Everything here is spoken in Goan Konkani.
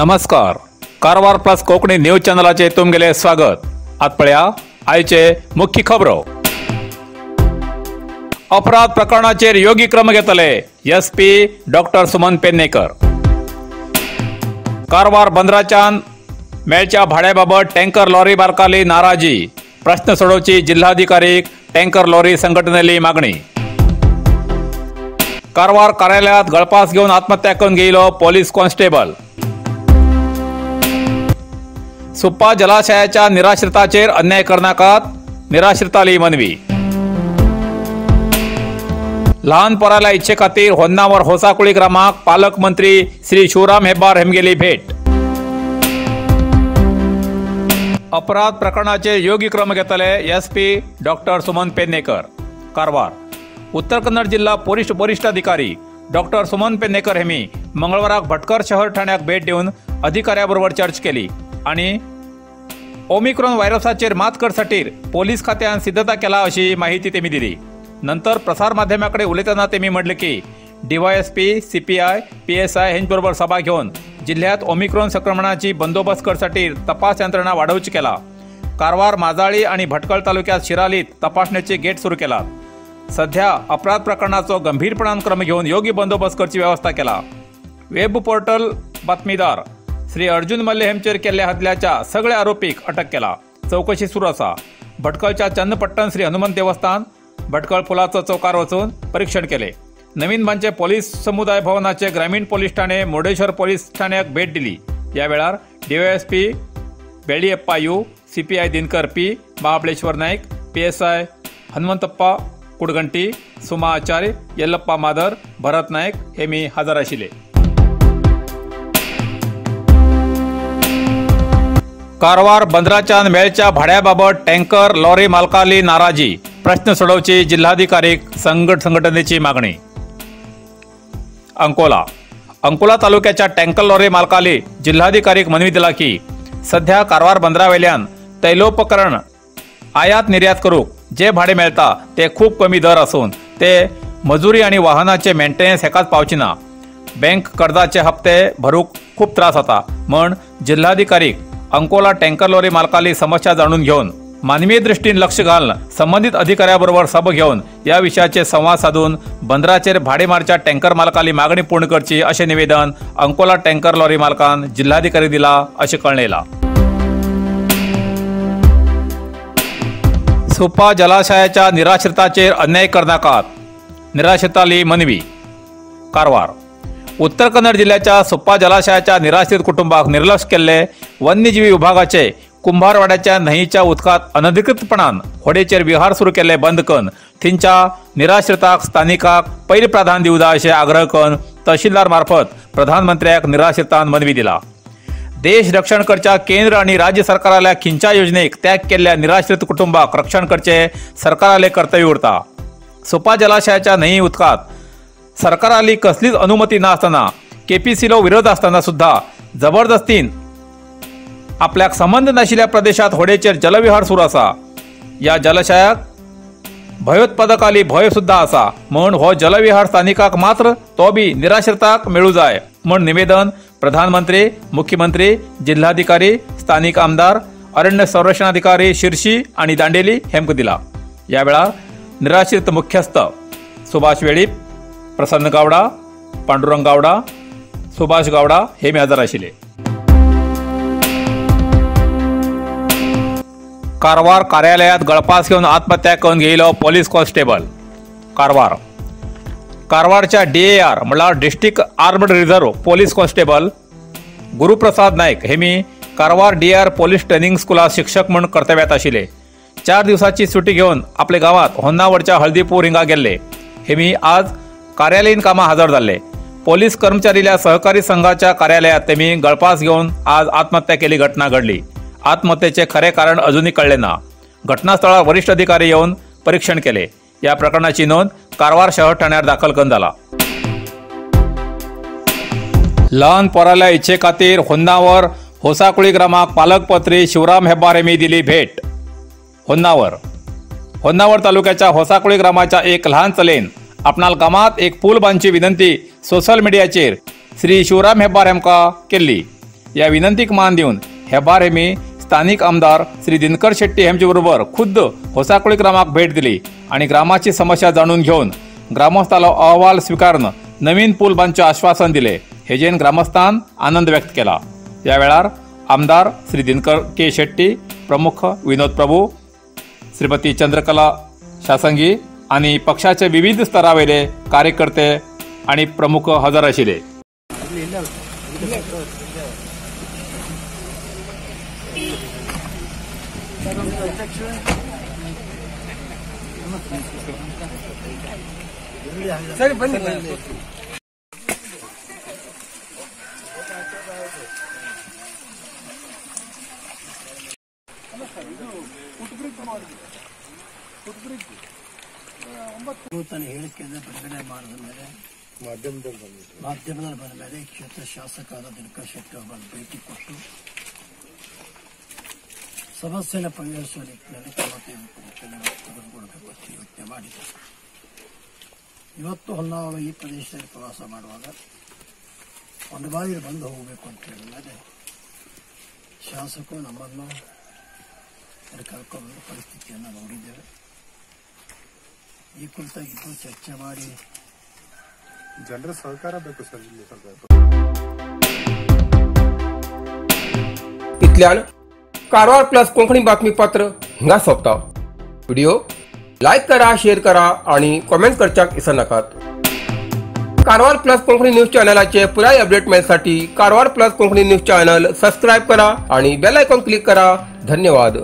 नमस्कार, कारवार प्लस कोंकणी न्यूज चॅनलाचे तुमगेले स्वागत। आज पळया आयचे मुख्य खबरो। अपराध प्रकरणाचेर योग्य क्रम घेतले एसपी डॉक्टर सुमन पेडणेकर। कारवार बंदराच्यान मेळच्या भाड्याबाबत टँकर लॉरी मालकाली नाराजी, प्रश्न सोडोवची जिल्हाधिकारी टँकर लॉरी संघटनेली मागणी। कारवार कार्यालयात गळफास घेऊन आत्महत्या करून घेयलो पोलीस कॉन्स्टेबल। सुप्पा जलाशयाच्या निराश्रिताचेर अन्याय करनाकात, निराश्रिताली मनवी। लहान पोराला इच्छे खातीर होन्नावर होसाकुळी ग्रामाक पालकमंत्री श्री शिवराम हेब्बार हेमगेली भेट। अपराध प्रकरणाचे योग्य क्रम घेतले एसपी डॉक्टर सुमन पेडणेकर। कारवार उत्तर कन्नड जिल्हा पोलीस वरिष्ठ अधिकारी डॉक्टर सुमन पेडणेकर हेमी मंगळवाराक भटकर शहर ठाण्याक भेट दिवन अधिकाऱ्याबरोबर चर्चा केली आणि ओमिक्रॉन व्हायरसाचेर मात करसाठी पोलीस खात्यान सिद्धता केला अशी माहिती तेमी दिली। नंतर प्रसार माध्यमाकडे उलयतना तेमी म्हटले की डीवायएसपी, सीपीआय, पीएसआय हेंचबरोबर सभा घेवन जिल्ह्यात ओमिक्रॉन संक्रमणाची बंदोबस्त करसाठी तपास यंत्रणा वाढोवची केला। कारवार, माजाळी आणि भटकळ तालुक्यात शिरालीत तपासणेचे गेट सुरू केला। सध्या अपराध प्रकरणाचो गंभीरपणान क्रम घेवन योग्य बंदोबस्त करची व्यवस्था केला। वेब पोर्टल बातमीदार श्री अर्जुन मल्ले हेमचेर केल्ल्या हल्ल्याच्या सगळ्या आरोपीक अटक केला, चौकशी सुरू आसा। भटकळच्या चन्नपट्टण श्री हनुमंत देवस्थान भटकळ पुलाचो चौकार वचून परीक्षण केले। नवीन बांचे पोलीस समुदाय भवनाचे ग्रामीण पोलीस ठाणे मुर्डेश्वर पोलीस ठाण्याक भेट दिली। या वेळार DYSP Belliappa U, CPI Dinakar P, Mahabaleshwar Naik, PSI Hanumantappa Kudaganti, Suma Acharya, Yellappa Madar, Bharat Naik हे मी हजर आशिल्ले। कारवार बंदराच्यान मेळच्या भाड्याबाबत टँकर लॉरी मालकाली नाराजी, प्रश्न सोडोवची जिल्हाधिकारी संघटनेची मागणी। अंकोला अंकोला तालुक्याच्या टँकर लॉरी मालकाली जिल्हाधिकारी मनवी दिला की सध्या कारवार बंदरावेल्यान तैलोपकरण आयात निर्यात करूक जे भाडे मेळता ते खूप कमी दर असून ते मजुरी आणि वाहनाचे मेंटेनन्स हेकाच पावची ना। बँक कर्जाचे हप्ते भरूक खूप त्रास जाता म्हण जिल्हाधिकारी अंकोला टँकर लॉरी मालकाली समस्या जाणून घेऊन मानवीय दृष्टीन लक्ष घालून संबंधित अधिकाऱ्याबरोबर सभा घेऊन या विषयाचे संवाद साधून बंदराचेर भाडेमारच्या टँकर मालकाली मागणी पूर्ण करची असे निवेदन अंकोला टँकर लॉरी मालकान जिल्हाधिकारी दिला असे कळणेला। सुप्पा जलाशयाच्या निराश्रिताचेर अन्याय करनाकात, निराश्रिताली मनवी। कारवार उत्तर कन्नड जिल्ह्याच्या सुप्पा जलाशयाच्या निराश्रित कुटुंबाक निर्लक्ष केल्ले वन्यजीवी विभागाचे कुंभारवाड्याच्या न्हंयच्या उदकांत अनधिकृतपणान होडेचेर विहार सुरू केल्ले बंद करून थंयच्या निराश्रिताक स्थानिकाक पयलें प्राधान्य दिवं जाय अशें आग्रह करून तहसीलदार मार्फत प्रधानमंत्र्याक निराश्रितान मनवी दिला। देश रक्षण करच्या केंद्र आणि राज्य सरकाराल्या खिंच्या योजनेक त्याग केल्ल्या निराश्रित कुटुंबाक रक्षण करचे सरकाराले कर्तव्य उरता। सुप्पा जलाशयाच्या न्हंय उदकांत सरकाराली कसलीच अनुमती नासतना केपीसीलो विरोध आसतना सुद्धा जबरदस्तीन आपल्याक संबंध नाशिल्ल्या प्रदेशात होडेचेर जलविहार सुरू आसा। या जलाशयाक भयोत्पादकाली भंय सुद्धा आसा म्हण हो जलविहार स्थानिकाक मात्र तो बी निराश्रिताक मेळू जाय म्हण निवेदन प्रधानमंत्री, मुख्यमंत्री, जिल्हाधिकारी, स्थानिक आमदार, अरण्य संरक्षणाधिकारी शिर्शी आणि दांडेली हेमक दिला। या वेळार निराश्रित मुख्यस्थ सुभाष वेळीप, प्रसन्न गावडा, पांडुरंग गावडा, सुभाष गावडा हे हजर आशिल्ले। कारवार कार्यालयात गळफास घेऊन आत्महत्या करून घेयलो पोलीस कॉन्स्टेबल। कारवार कारवारच्या डीएआर म्हणल्यार district armed reserve police constable Guruprasad Naik हे मी कारवार डीएआर पोलीस ट्रेनिंग स्कुलात शिक्षक म्हूण कर्तव्यात आशिल्ले। 4 दिवसाची सुटी घेवन आपल्या गांवांत होन्नावरच्या हळदीपूर हिंगा गेल्ले। हे मी आज कार्यालयीन कामां हजर जाल्ले। पोलीस कर्मचारील्या सहकारी संघाच्या कार्यालयात तेमी गळफास घेवन आज आत्महत्या केली घटना घडली। आत्महत्येचे खरे कारण अजूनही कळले ना। घटनास्थळार वरिष्ठ अधिकारी येवन परीक्षण केले। या प्रकरणाची नोंद कारवार शहर ठाण्यार दाखल करून जाला। लहान पोराल्या इच्छे खातीर होन्नावर होसाकुळी ग्रामाक पालकमंत्री शिवराम हेब्बार हेमी दिली भेट। होन्नावर होन्नावर तालुक्याच्या होसाकुळी ग्रामाच्या एक लहान चलेन आपणाल गामात एक पूल बांदची विनंती सोशल मिडियाचेर श्री शिवराम हेब्बार हेमका केल्ली। ह्या विनंतीक मान दिवन हेबार हेमी स्थानिक आमदार श्री दिनकर शेट्टी हेमचे बरोबर खुद्द होसाकुळी ग्रामाक भेट दिली आणि ग्रामाची समस्या जाणून घेवन ग्रामस्थालो अहवाल स्वीकारून नवीन पूल बांदचे आश्वासन दिले. हेजेन ग्रामस्थान आनंद व्यक्त केला. या वेळार आमदार श्री दिनकर के शेट्टी, प्रमुख विनोद प्रभू, श्रीमती चंद्रकला शासंगी आणि पक्षाचे विविध स्तरावेले कार्यकर्ते आणि प्रमुख हजर आशिल्ले. ಸರಿ ಬನ್ನಿ. ನೂತನ ಹೇಳಿಕೆಯನ್ನು ಬಿಡುಗಡೆ ಮಾಡಿದ ಮೇಲೆ ಮಾಧ್ಯಮದಲ್ಲಿ ಬಂದ ಮೇಲೆ ಕ್ಷೇತ್ರ ಶಾಸಕರಾದ ದಿನಕರ್ ಶೆಟ್ಟಿ ಅವರು ಭೇಟಿ ಕೊಟ್ಟು ಸಮಸ್ಯೆಯನ್ನು ಪರಿಹರಿಸುವ ನಿಟ್ಟಿನಲ್ಲಿ ಕ್ರಮ ತೆಗೆದುಕೊಳ್ಳಬೇಕು ಅಂತ ಯೋಚನೆ ಮಾಡಿದರು. ಇವತ್ತು ಹೊನ್ನಾವಳ ಈ ಪ್ರದೇಶದಲ್ಲಿ ಪ್ರವಾಸ ಮಾಡುವಾಗ ಒಂದು ಬಾರಿ ಬಂದು ಹೋಗಬೇಕು ಅಂತ ಹೇಳಿದ ಮೇಲೆ ಶಾಸಕರು ನಮ್ಮನ್ನು ಕರ್ಕೊಂಡು ಪರಿಸ್ಥಿತಿಯನ್ನು ನೋಡಿದ್ದೇವೆ. ಈ ಕುರಿತಾಗಿ ಇಬ್ಬರು ಚರ್ಚೆ ಮಾಡಿ ಜನರ ಸಹಕಾರ ಬೇಕು ಸರ್. ಇಲ್ಲಿ ಸ್ವಲ್ಪ इतल्यान कारवार प्लस कोंकणी बातमीपत्र हिंगा सोंपता. व्हिडिओ लायक करा, शेअर करा आणि कॉमेंट करच्याक विसरनाकात. कारवार प्लस कोंकणी न्यूज चॅनलाचे पुराय update मेळसाठी Karwar plus Konkani news channel subscribe करा आणि बेल आयकॉन क्लिक करा. धन्यवाद.